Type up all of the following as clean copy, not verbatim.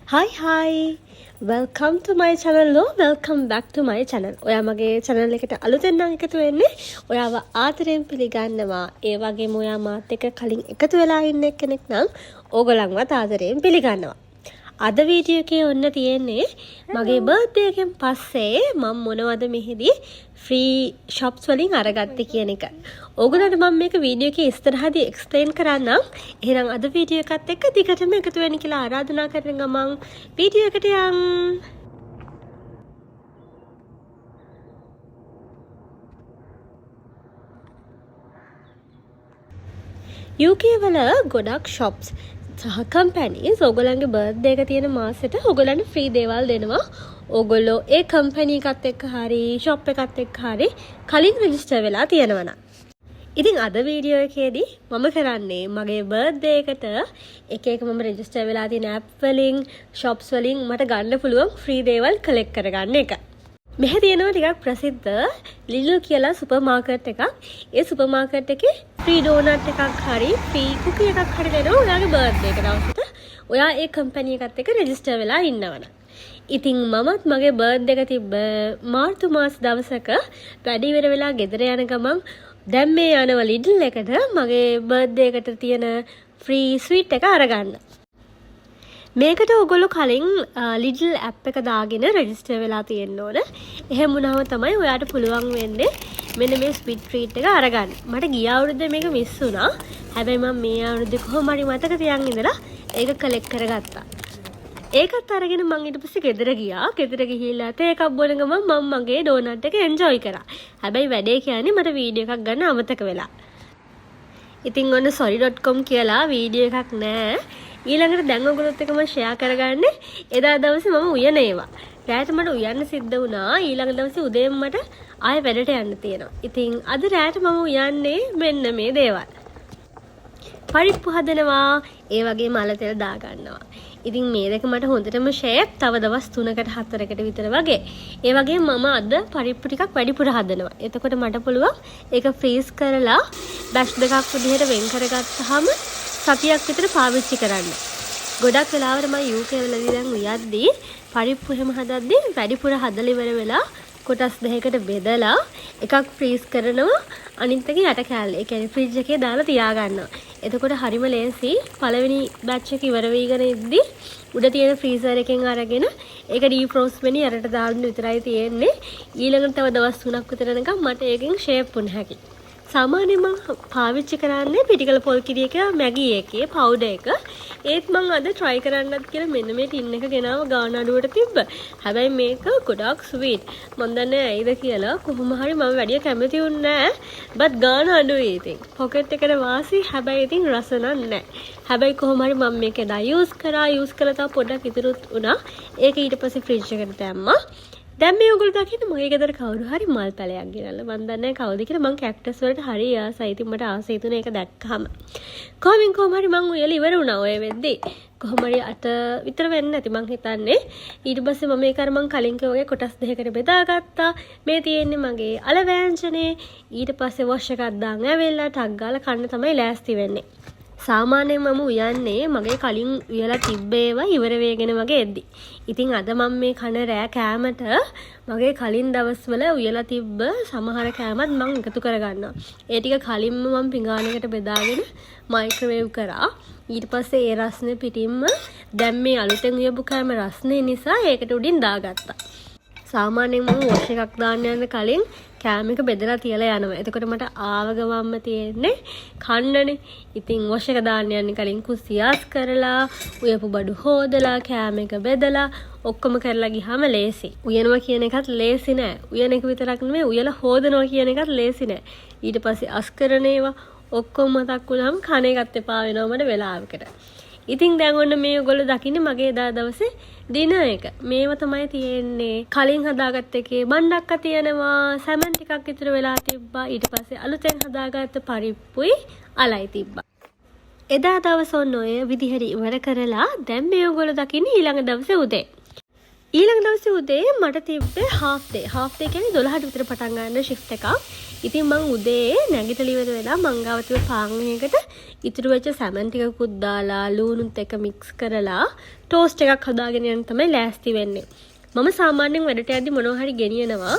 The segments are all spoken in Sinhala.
Hi hi, welcome to my channel or welcome back to my channel. ඔයා මගේ channel එකට අලුතෙන් නම් එකතු වෙන්නේ, ඔයාව ආදරෙන් පිළිගන්නවා. ඒ වගේම ඔයා මාත් එක්ක කලින් එකතු වෙලා ඉන්න කෙනෙක් නම් ඕගොල්ලන්වත් ආදරෙන් පිළිගන්නවා. අද වීඩියෝ එකේ ඔන්න තියෙන්නේ මගේ බර්ත්ඩේ එකෙන් පස්සේ මම මොනවද මෙහිදී ෆ්‍රී ෂොප්ස් වලින් අරගත්තේ කියන එක. ඕගොල්ලන්ට මම මේක වීඩියෝ එකේ ඉස්සරහදී එක්ස්ප්ලেইন කරන්නම්. එහෙනම් අද වීඩියෝ එකත් එක්ක දිගටම එකතු වෙන්න කියලා ආරාධනා කරන ගමන් වීඩියෝ එකට යන්. UK වල ගොඩක් ෂොප්ස් සහ කම්පැනිස් ඕගොල්ලන්ගේ බර්ත්ඩේ එක තියෙන මාසෙට ඕගොල්ලන්ට ෆ්‍රී දේවල් දෙනවා. ඕගොල්ලෝ ඒ කම්පැනි එකත් එක්ක හරි ෂොප් එකත් එක්ක හරි කලින් රෙජිස්ටර් වෙලා තියෙනවා නම්. ඉතින් අද වීඩියෝ එකේදී මම කරන්නේ මගේ බර්ත්ඩේ එකට එක එක මම රෙජිස්ටර් වෙලා තියෙන ඇප් වලින්, ෂොප්ස් වලින් මට ගන්න පුළුවන් ෆ්‍රී දේවල් කලෙක්ට් කරගන්න එක. මෙහෙ තියෙනවා ටිකක් ප්‍රසිද්ධ ලිඩල් කියලා සුපර් මාකට් එකක්. ඒ සුපර් මාකට් එකේ ෆ්‍රී ඩෝනට් එකක් හරි ෆ්‍රී කුකී එකක් හරි දෙනවා ඔයාගේ බර්ත්ඩේ එක දවසට. ඔයා ඒ කම්පැනි එකත් එක්ක රෙජිස්ටර් වෙලා ඉන්නවනම්. ඉතින් මමත් මගේ බර්ත්ඩේ එක තිබ්බ මාර්තු මාස දවසක වැඩ ඉවර වෙලා ගෙදර යන ගමන් දැන් මේ යනවා ලිඩල් එකට මගේ බර්ත්ඩේ එකට තියෙන ෆ්‍රී ස්වීට් එක අරගන්න. මේකට ඔයගොල්ලෝ කලින් ලිඩල් ඇප් එක දාගෙන රෙජිස්ටර් වෙලා තියෙන්න ඕන. එහෙම වුණාම තමයි ඔයාට පුළුවන් වෙන්නේ මෙන්න මේ ස්වීට් ට්‍රීට් එක අරගන්න. මට ගිය අවුරුද්දේ මේක මිස් වුණා. හැබැයි මම මේ අවුරුද්දේ කොහොම හරි මතක තියන් ඉඳලා ඒක කලෙක්ට් කරගත්තා. ඒකත් අරගෙන මං ඊට පස්සේ ගෙදර ගියා. ගෙදර ගිහිල්ලා තේ එකක් බොන ගමන් මං මගේ ඩෝනට් එක එන්ජොයි කරා. හැබැයි වැඩේ කියන්නේ මට වීඩියෝ එකක් ගන්න අමතක වෙලා. ඉතින් ඔන්න sorry.com කියලා වීඩියෝ එකක් නෑ. ඊළඟට දැන් ඔයගොල්ලොත් එක්ක මම ෂෙයා කරගන්නේ එදා දවසේ මම උයන ඒවා. රෑට මට උයන්න සිද්ධ වුණා. ඊළඟ දවසේ උදේම මට ආයෙ වැඩට යන්න තියෙනවා. ඉතින් අද රෑට මම උයන්නේ මෙන්න මේ දේවල්. පරිප්පු හදනවා, ඒ වගේම අල තෙල් දාගන්නවා. ඉතින් මේ දෙක මට හොඳටම ෂේප් තව දවස් 3කට 4කට විතර වගේ. ඒ වගේම මම අද පරිප්පු ටිකක් වැඩිපුර හදනවා. එතකොට මට පුළුවන් ඒක ෆ්‍රීස් කරලා බැච් දෙකක් විදිහට වෙන් කරගත්තාම සතියක් විතර පාවිච්චි කරන්න. ගොඩක් වෙලාවට මම UK වලදී දැන් උයද්දී පරිප්පු එහෙම හදද්දී වැඩිපුර හදලා ඉවර වෙලා කොටස් දෙකකට බෙදලා එකක් ෆ්‍රීස් කරනවා, අනිත් එක යට කෑල්ල. ඒ කියන්නේ ෆ්‍රිජ් එකේ දාලා තියාගන්නවා. එතකොට හරිම ලේසි. පළවෙනි බැච් එක ඉවර වෙගෙන ඉද්දි උඩ තියෙන ෆ්‍රීසර් එකෙන් අරගෙන ඒක ඩීෆ්‍රෝස් වෙන යටට දාන්න විතරයි තියෙන්නේ. ඊළඟට තව දවස් 3ක් විතර යනකම් මට ඒකෙන් ෂේප් වුණ හැකි. සාමාන්‍යයෙන් මං පාවිච්චි කරන්නේ පිටිකල පොල් කිරි එක, මැගි එකේ පවුඩර් එක. ඒත් මං අද try කරන්නත් කියලා මෙන්න මේ ටින් එක ගෙනාව ගාන අඩුවට තිබ්බ. හැබැයි මේක ගොඩාක් ස්වීට්. මං දන්නේ නෑ ඇයිද කියලා. කොහොම හරි මම වැඩිය කැමති වුණේ නෑ. බට් ගාන අඩුයි ඉතින්. පොකට් එකට වාසි, හැබැයි ඉතින් රස නම් නෑ. හැබැයි කොහොම හරි මම මේක එදා යූස් කරා. යූස් කළා තව පොඩ්ඩක් ඉතුරුත් වුණා. ඒක ඊට පස්සේ ෆ්‍රිජ් එකට දැම්මා. දැන් මේ ඔයගොල්ලෝ දකින්න මගේ ගෙදර කවුරු හරි මල් පැලයක් ගෙනල්ලා. මං දන්නේ නැහැ කවුද කියලා. මං කැක්ටස් වලට හරි ආසයි. ඉතින් මට ආස හිතුණා ඒක දැක්කහම. කොහොමින් කොහොම හරි මං උයලා ඉවර වුණා ඔය වෙද්දි. කොහොම හරි 8 විතර වෙන්න ඇති මං හිතන්නේ. ඊට පස්සේ මම ඒක අර මං කලින් කිව්වා වගේ කොටස් දෙකකට බෙදාගත්තා. මේ තියෙන්නේ මගේ අල වෑංජනේ. ඊට පස්සේ වොෂ් එකක් දාන් ඇවිල්ලා ටක් ගාලා කන්න තමයි ලෑස්ති වෙන්නේ. සාමාන්‍යයෙන් මම උයන්නේ මගේ කලින් උයලා තිබ්බ ඒවා ඉවර වේගෙන වගේ එද්දි. ඉතින් අද මම මේ කන රෑ කෑමට මගේ කලින් දවස්වල උයලා තිබ්බ සමහර කෑමත් මං එකතු කරගන්නවා. ඒ ටික කලින්ම මං පිඟානකට බෙදාගෙන මයික්‍රොවේව් කරා. ඊට පස්සේ ඒ රස්නේ පිටින්ම දැන් මේ අලුතෙන් උයපු කෑම රස්නේ නිසා ඒකට උඩින් දාගත්තා. සාමාන්‍යයෙන් මම වොෂ් එකක් දාන්න යන කලින් කෑම එක බෙදලා තියලා යනවා. එතකොට මට ආව ගමන්ම තියෙන්නේ කන්නනේ. ඉතින් වොෂ් එක දාන්න යන කලින් කුස්සිය අස් කරලා, උයපු බඩු හොදලා, කෑම එක බෙදලා ඔක්කොම කරලා ගියාම ලේසි. උයනවා කියන එකත් ලේසි නෑ. උයන එක විතරක් නෙමෙයි, උයලා හොදනවා කියන එකත් ලේසි නෑ. ඊට පස්සේ අස් කරන ඒවා ඔක්කොම මතක් වුණාම කන එකත් එපා වෙනවා මට වෙලාවකට. ඉතින් දැන් ඔන්න මේ ඔයගොල්ලෝ දකින්නේ මගේ එදා දවසේ ඩිනර් එක. මේව තමයි තියෙන්නේ. කලින් හදාගත්ත එකේ බණ්ඩක්ක තියෙනවා, සැමන් ටිකක් ඉතුරු වෙලා තිබ්බා. ඊට පස්සේ අලුතෙන් හදාගත්ත පරිප්පුයි අලයි තිබ්බා. එදා දවස ඔන්න ඔය විදිහට ඉවර කරලා දැන් මේ ඔයගොල්ලෝ දකින්නේ ඊළඟ දවසේ උදේ. ඊළඟ දවසේ උදේ මට තිබ්බේ හාෆ් ඩේ. හාෆ් ඩේ කියන්නේ 12ට විතර පටන් ගන්න ෂිෆ්ට් එකක්. ඉතින් මං උදේ නැගිටලා ඉවර වෙලා මං ගාව තිබ්බ පාන් එකකට ඉතුරු වෙච්ච සැමන් ටිකකුත් දාලා ලූණුත් එක්ක මික්ස් කරලා ටෝස්ට් එකක් හදාගෙන යන්න තමයි ලෑස්ති වෙන්නේ. මම සාමාන්‍යයෙන් වැඩට යද්දි මොනවා හරි ගෙනියනවා.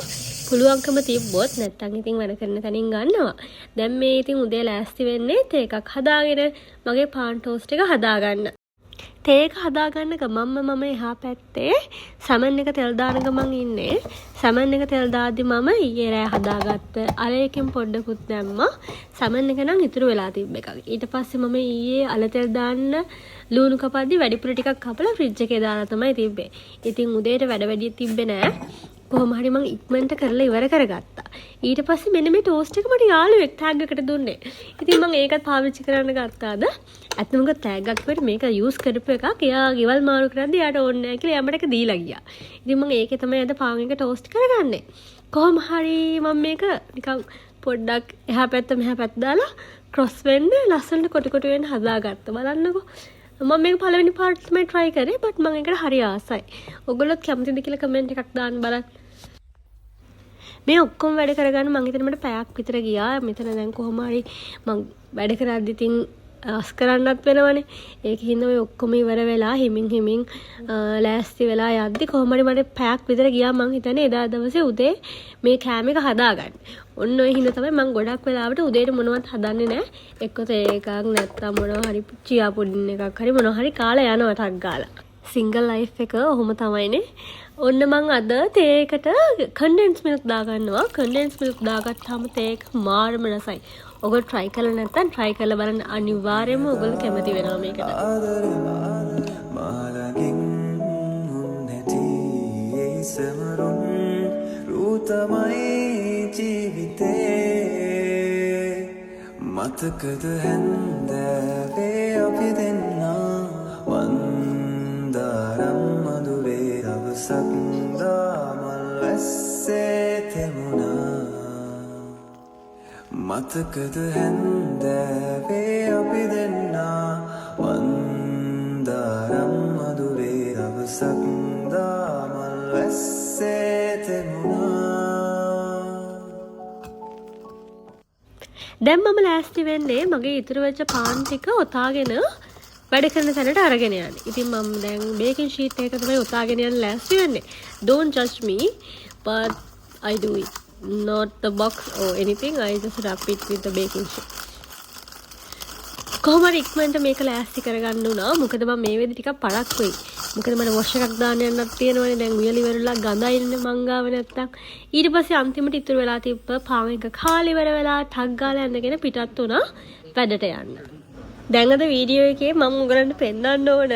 පුළුවන්කම තිබ්බොත්. නැත්තම් ඉතින් වැඩ කරන තැනින් ගන්නවා. දැන් මේ ඉතින් උදේ ලෑස්ති වෙන්නේ තේ එකක් හදාගෙන මගේ පාන් ටෝස්ට් එක හදාගන්න. තේ එක හදාගන්න ගමන්ම මම එහා පැත්තේ සැමන් එක තෙල් දාන ගමන් ඉන්නේ. සැමන් එක තෙල් දාද්දි මම ඊයේ රෑ හදාගත්ත අල එකෙන් පොඩ්ඩකුත් දැම්මා. සැමන් එක නම් ඉතුරු වෙලා තිබ්බ එකක්. ඊට පස්සේ මම ඊයේ අල තෙල් දාන්න ලූණු කපද්දි වැඩිපුර ටිකක් කපලා ෆ්‍රිජ් එකේ දාලා තමයි තිබ්බේ. ඉතින් උදේට වැඩ වැඩි තිබ්බේ නෑ. කොහොම හරි මං ඉක්මනට කරලා ඉවර කරගත්තා. ඊට පස්සේ මෙන්න මේ ටෝස්ට් එක මට යාළුවෙක් ටැග් එකට දුන්නේ. ඉතින් මං ඒකත් පාවිච්චි කරන්න ගත්තා අද. ඇත්තම කිව්වොත් ටැග් එකක් කිව්වට මේක යූස් කරපු එකක්. එයා ගෙවල් මාරු කරද්දි එයාට ඕනේ නෑ කියලා එයා මට ඒක දීලා ගියා. ඉතින් මං ඒකේ තමයි අද පාන් එක ටෝස්ට් කරගන්නේ. කොහොම හරි මං මේක නිකන් පොඩ්ඩක් එහා පැත්ත මෙහා පැත්ත දාලා ක්‍රොස් වෙන්න, ලස්සනට කොටු කොටු වෙන්න හදාගත්තා. බලන්නකෝ. මම මේක පළවෙනි පාරට තමයි try කරේ, බට් මං ඒකට හරි ආසයි. ඔයගොල්ලොත් කැමතිද කියලා කමෙන්ට් එකක් දාන්න බලන්න. මේ ඔක්කොම වැඩ කරගන්න මං හිතන්නේ මට පැයක් විතර ගියා. මෙතන දැන් කොහොම හරි මං වැඩ කරද්දි ඉතින් අස් කරන්නත් වෙනවනේ. ඒක හින්දා ඔය ඔක්කොම ඉවර වෙලා හිමින් හිමින් ලෑස්ති වෙලා යද්දි කොහොම හරි මට පැයක් විතර ගියා මං හිතන්නේ එදා දවසේ උදේ මේ කෑම එක හදාගන්න. ඔන්න ඔය හින්දා තමයි මං ගොඩක් වෙලාවට උදේට මොනවත් හදන්නේ නෑ. එක්ක තේ එකක්, නැත්තම් මොනවා හරි චියා පුඩින් එකක් හරි මොනවා හරි කාලා යනවා ටක් ගාලා. සිංගල් ලයිෆ් එක ඔහොම තමයිනේ. ඔන්න මං අද තේ එකට කන්ඩෙන්ස් මිල්ක් දාගන්නවා. කන්ඩෙන්ස් මිල්ක් දාගත්තාම තේ එක මාරම රසයි. ඔයගොල්ලෝ try කරලා නැත්නම් try කරලා බලන්න, අනිවාර්යයෙන්ම ඔයගොල්ලෝ කැමති වෙනවා මේකට. මා ළඟින් නැති ඒ සමරුන් රූ තමයි ජීවිතේ. මතකද හැන්දෑවේ අපි දෙන්නා මන්දාරම් මදුවේ දවසක් දාමල් වැස්සේ තෙමුණා? මතකද හැන්දෑවේ අපි දෙන්නා මන්දාරම් මදුවේ දවසක් දාමල් වැස්සේ තෙමුණා? දැන් මම ලෑස්ති වෙන්නේ මගේ ඉතුරු වෙච්ච පාන් ටික ඔතාගෙන වැඩ කරන තැනට අරගෙන යන්න. ඉතින් මම දැන් බේකින් ෂීට් එක තමයි ඔතාගෙන යන්න ලෑස්ති වෙන්නේ. Don't judge me, but I do it. Not the box or anything. I just wrap it with the baking sheet. කොහොම හරි ඉක්මනට මේක ලෑස්ති කරගන්න වුණා. මොකද මම මේ වෙද්දි ටිකක් පරක්කුයි. මොකද මට වොෂ් එකක් දාන්න යන්නත් තියෙනවනේ. දැන් උයලා ඉවරලා ගඳයිනේ මං ගාව නැත්තම්. ඊට පස්සේ අන්තිමට ඉතුරු වෙලා තිබ්බ පාන් එක කාලා ඉවර වෙලා ටක් ගාලා ඇඳගෙන පිටත් වුණා වැඩට යන්න. දැන් අද වීඩියෝ එකේ මම ඔයගලන්ට පෙන්වන්න ඕන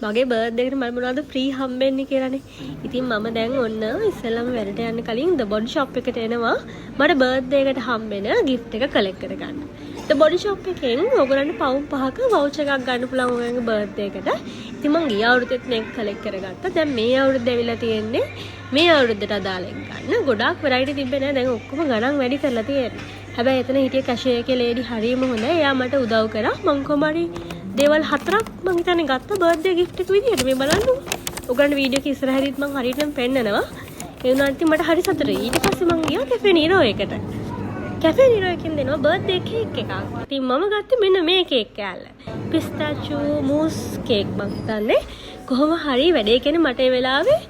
මගේ බර්ත්ඩේ එකට මට මොනවද ෆ්‍රී හම්බෙන්නේ කියලානේ. ඉතින් මම දැන් ඔන්න ඉස්සෙල්ලාම වැඩට යන්න කලින් The Body Shop එකට එනවා මට බර්ත්ඩේ එකට හම්බෙන ගිෆ්ට් එක කලෙක්ට් කරගන්න. The Body Shop එකෙන් ඔයගලන්ට පවුම් 5ක වවුචර් එකක් ගන්න පුළුවන් ඔයගලගේ බර්ත්ඩේ එකට. ඉතින් මං ගිය අවුරුද්දෙත් මේක කලෙක්ට් කරගත්තා. දැන් මේ අවුරුද්ද ඇවිල්ලා තියෙන්නේ මේ අවුරුද්දට අදාළ එක ගන්න. ගොඩාක් වෙරයිටි තිබ්බේ නෑ. දැන් ඔක්කොම ගණන් වැඩි කරලා තියෙන්නේ. හැබැයි එතන හිටිය කැෂියර් එකේ ලේඩි හරියම හොඳයි. එයා මට උදව් කරා. මං කොහොම හරි දේවල් හතරක් මං හිතන්නේ ගත්තා බර්ත්ඩේ ගිෆ්ට් එක විදියට. මේ බලන්නකෝ. ඔයගලන්ට වීඩියෝ එක ඉස්සරහදීත් මං හරියටම පෙන්නනවා. ඒ වුණාට ඉතින් මට හරි සතුටුයි. ඊට පස්සේ මං ගියා කැෆේ නීරෝ එකට. කැෆේ නීරෝ එකෙන් දෙනවා බර්ත්ඩේ කේක් එකක්. ඉතින් මම ගත්තේ මෙන්න මේ කේක් කෑල්ල. පිස්තාචියෝ මූස් කේක් මං හිතන්නේ. කොහොම හරි වැඩේ කියන්නේ මට ඒ වෙලාවේ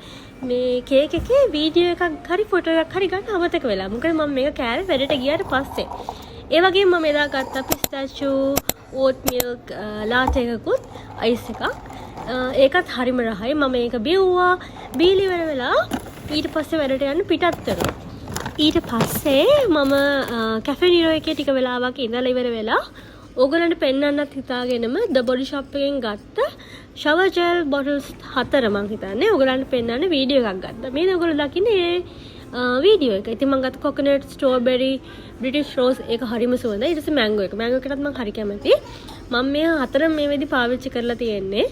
මේ කේක් එකේ වීඩියෝ එකක් හරි ෆොටෝ එකක් හරි ගන්න අමතක වෙලා. මොකද මම මේක කෑවේ වැඩට ගියාට පස්සේ. ඒ වගේම මම එදා ගත්තා පිස්තාචියෝ ඕට් මිල්ක් ලාටේ එකකුත් අයිස් එකක්. ඒකත් හරිම රහයි. මම ඒක බිව්වා. බීලා ඉවර වෙලා ඊට පස්සේ වැඩට යන්න පිටත් වෙනවා. ඊට පස්සේ මම කැෆේ නිරෝ එකේ ටික වෙලාවක් ඉඳලා ඉවර වෙලා ඕගොල්ලන්ට පෙන්වන්නත් හිතාගෙනම The Body Shop එකෙන් ගත්ත ෂවර් ජෙල් බොටල්ස් හතර මං හිතන්නේ ඕගොල්ලන්ට පෙන්වන්න වීඩියෝ එකක් ගත්තා. මේ ඔයගොල්ලෝ දකින්නේ ඒ වීඩියෝ එක. ඉතින් මං ගත්ත කොකනට්, ස්ට්‍රෝබෙරි, බ්‍රිටිෂ් රෝස්, ඒක හරිම සුවඳයි. ඊට පස්සේ මැංගෝ එක. මැංගෝ එකටත් මං හරි කැමතියි. මං මේ හතරම මේ වෙද්දි පාවිච්චි කරලා තියෙන්නේ.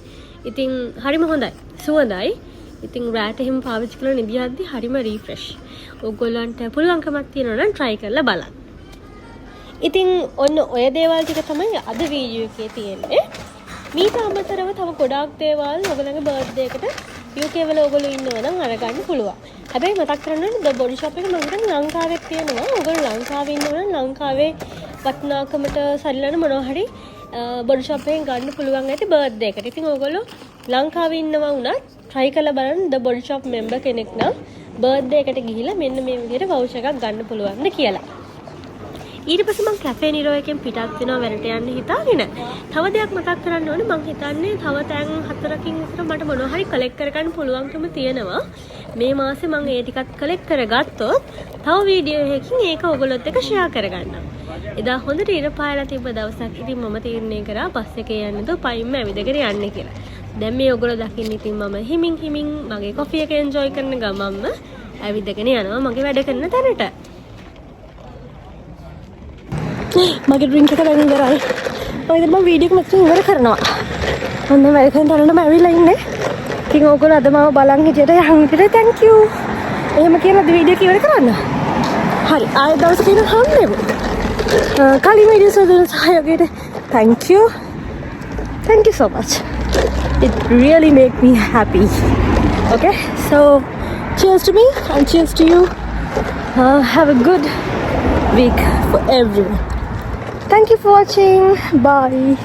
ඉතින් හරිම හොඳයි. සුවඳයි. ඉතින් රෑට එහෙම පාවිච්චි කරලා නිදියද්දි හරිම රීෆ්‍රෙෂ්. ඔයගොල්ලන්ට පුළුවන්කමක් තියෙනවා නම් try කරලා බලන්න. ඉතින් ඔන්න ඔය දේවල් ටික තමයි අද වීඩියෝ එකේ තියෙන්නේ. මීට අමතරව තව ගොඩාක් දේවල් ඔයගොල්ලන්ගේ බර්ත්ඩේ එකට UK වල ඔයගොල්ලෝ ඉන්නවා නම් අරගන්න පුළුවන්. හැබැයි මතක් කරන්න ඕනේ, The Body Shop එක මම හිතන්නේ ලංකාවෙත් තියෙනවා. ඔයගොල්ලෝ ලංකාවේ ඉන්නවනම් ලංකාවේ වටිනාකමට සරිලන මොනවා හරි බොඩි ෂොප් එකෙන් ගන්න පුළුවන් ඇති බර්ත්ඩේ එකට. ඉතින් ඔයගොල්ලෝ ලංකාවේ ඉන්නවා වුණත් try කරලා බලන්න The Body Shop member කෙනෙක් නම් බර්ත්ඩේ එකට ගිහිල්ලා මෙන්න මේ විදිහට වවුචර් එකක් ගන්න පුළුවන්ද කියලා. ඊට පස්සේ මං කැෆේ නිරෝ එකෙන් පිටත් වෙනවා වැඩට යන්න හිතාගෙන. තව දෙයක් මතක් කරන්න ඕනේ. මං හිතන්නේ තව තැන් හතරකින් විතර මට මොනවා හරි කලෙක්ට් කරගන්න පුළුවන්කම තියෙනවා. මේ මාසේ මං ඒ ටිකත් කලෙක්ට් කරගත්තොත් තව වීඩියෝ එකකින් ඒක ඔයගොල්ලොත් එක්ක ෂෙයා කරගන්නම්. එදා හොඳට ඉර පායලා තිබ්බ දවසක්. ඉතින් මම තීරණය කරා බස් එකේ යන්නේ නැතුව පයින්ම ඇවිදගෙන යන්න කියලා. දැන් මේ ඔයගොල්ලෝ දකින්න ඉතින් මම හිමින් හිමින් මගේ කොෆි එක එන්ජොයි කරන ගමන්ම ඇවිදගෙන යනවා මගේ වැඩ කරන තැනට. මගේ ඩ්‍රින්ක් එක දැන් ඉවරයි. ඔය ඉතින් මම වීඩියෝ එක මෙතන ඉවර කරනවා. මම දැන් වැඩ කරන තැනටම ඇවිල්ලා ඉන්නේ. ඉතින් ඕගොල්ලෝ අද මාව බලන් හිටියට යන් හිටියට thank you. එහෙම කියලා අද වීඩියෝ එක ඉවර කරන්න. හරි, ආයෙ දවසක ඉන්න හම්බෙමු. කලින් වීඩියෝස් වල දුන්න සහයෝගයට thank you. Thank you so much. It really make me happy. Okay, so cheers to me and cheers to you. Have a good week for everyone. Thank you for watching. Bye.